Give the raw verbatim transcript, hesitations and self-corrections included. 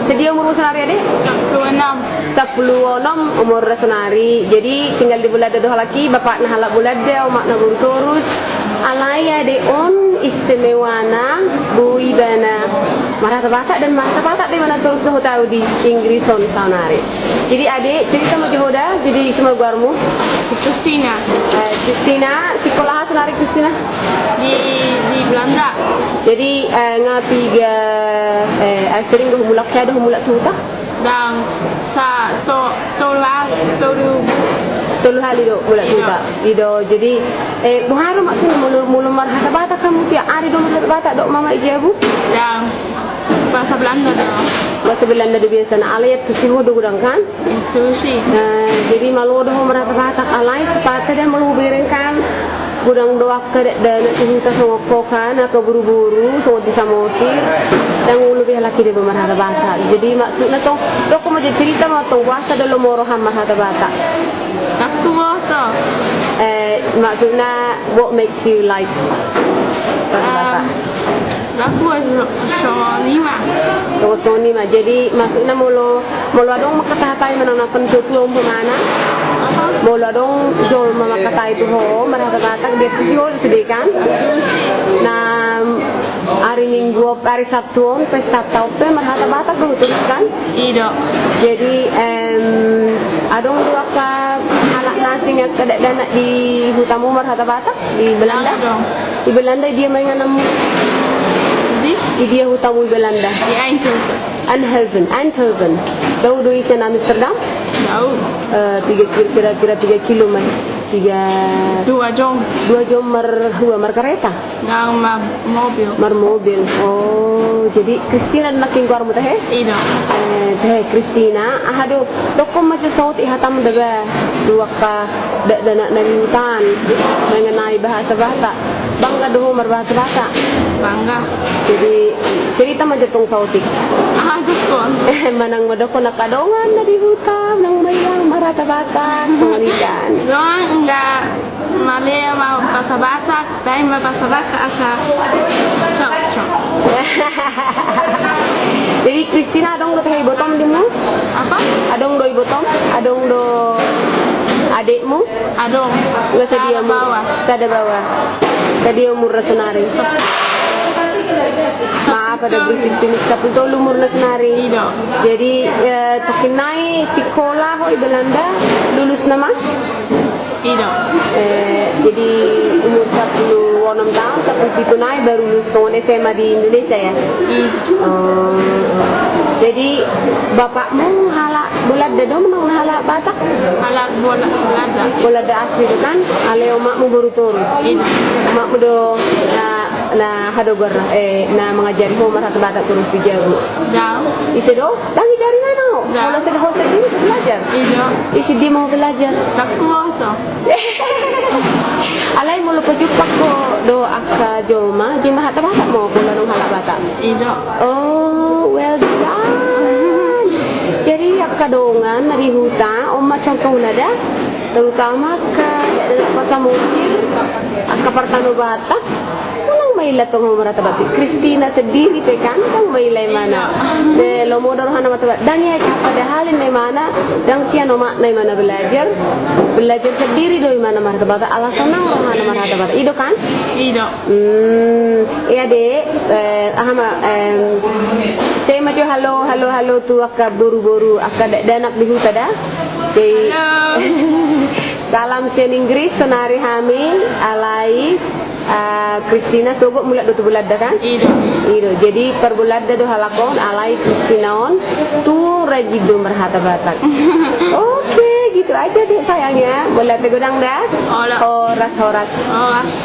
Sedia umurmu sonari, Ade? Sampulu onom. Sampulu onom umurna sonari. Jadi tinggal di Belanda do halak i, bapakna halak Belanda, omakna boru Torus. Alai Ade on istimewana, boi ibana marhata Batak dan marhata Batak do ibana torus dohot au di Inggris on sonari. Jadi Ade, cerita ma jo ho da, jadi ise ma goarmu? Si Kristina. Eh, Kristina, sikola aha sonari Kristina? Di, di Belanda. Jadi, eh, nga piga, eh, sering do ho mulak, hea do ho mulak tu huta? Ndang, sa, to, tolu hali, tolu. Tolu hali do mulak tu huta. I do. I do, jadi, eh, boha do maksudna molo, molo marhata Batak hamu, tiap ari do marhata Batak dohot mama i jabu? Ndang. Bahasa Belanda do. Bahasa Belanda do biasana, alai antusi ho do godang kan? Antusi. Nah, jadi malo do ho marhata Batak, alai sipata da molo hubereng kan. Godang do angka dakdanak di huta songon ho kan, angka boruboru songon di Samosir. Ndang olo be halak i da be marhata Batak. Jadi maksudna tong, dokkon ma jo, cerita ma tong, boasa do lomo roham marhata Batak? Ndang huboto. Eh, maksudna, what makes you like marhata Batak? Em, Laku so, songon i ma. Songon, songon i ma. Jadi maksudna molo, molo adong mangkatahatai manang na pentua-tua umpamana. Aha? Molo adong jolma mangkatai tu ho marhata Batak, dia antusi ho sude kan? Antusi. Na ari Minggu, ari Sabtu on, pesta taon pe marhata Batak do ho terus kan? I do. Jadi, em, adong do angka halak na asing, angka dakdanak di hutamu marhata Batak? Di Belanda? Adong. Di Belanda, idia ma ingananmu? Di? Idia hutamu di Belanda? Di Eindhoven. Eindhoven. Eindhoven. Dao do i sian Amsterdam? Dao. Eh, piga kil-, kira-kira piga kilo ma i? Piga. Dua jom. Dua jom marhua, markareta? Ndang, marmobil. Marmobil. Oh, jadi Kristina do nangkin goarmu, tehe? I do. Eh, tehe Kristina, aha do, dokkon ma jo saotik hatam da ba tu angka dakdanak na di huta an mengenai bahasa Batak. Bangga do ho marbahasa Batak? Bangga. Jadi cerita ma jo tong saotik. Aha dokkon? Manang ma dokkon angka dongan na di huta, manang ma i marhata Batak songon i kan. Dongan, enggak. Male ma bahasa Batak, baen ma bahasa Batak asa cocok. Jadi Kristina, adong do tehe ibotom dimu? Apa? Adong do ibotom? Adong do adekmu? Adong. Enggak, sada dia umur. Sada baoa. Sada dia umurna sonari? Sap-, maaf, ada berisik sini. Sampulu tolu umurna sonari. I do. Jadi, eh, tongkin nai sikola ho i Belanda, lulus nama? I do. Eh, jadi umur sampulu onom taon, sampulu pitu nai baru lulus songon S M A di Indonesia ya? I do. Oh. Jadi bapakmu halak Belanda do manang halak Batak? Halak Bela-, Belanda. Belanda asli do kan? Alai omakmu boru Torus? I do. Omakmu do na, na aha do goarna, eh, na mangajari ho marhata Batak torus di jabu? Ndang. Ise do? Ndang i jaringan ho? Ndang. Molo sada ho sendiri do belajar? I do. Ise dia ma ho belajar? Ndang huboto. Alai molo pajumpang ho do angka jolma, jadi marhata Batak ma ho molo adong halak Batak? I do. Oh, well done. Jadi angka dongan na di huta on ma contohna da, terutama angka, angka Samosir, angka partano Batak. Unang maila tong ho marhata Batak. Kristina sendiri pe kan, unang maila imana. Iya. Eh, lomo do rohana marhata Batak. Ndang ia, padahal inna imana, ndang sian omakna imana belajar. Belajar sendiri do imana marhata Batak, ala sonang rohana marhata Batak. I do kan? I do. Hmm, iya, Dek. Eh, aha ma, em, say ma jo halo, halo, halo tu angka boru-boru, angka da-, dakdanak di huta da. Jadi, halo. Salam sian Inggris, sonari hami, alai, ah, Kristina sogot mulak do tu Belanda kan? I do. I do. Jadi parbelanda do halak on, alai Kristina on tung rajin do marhata Batak. Oke, gitu aja deh sayang ya. Mauliate godang da. Olo. Horas, horas. Horas.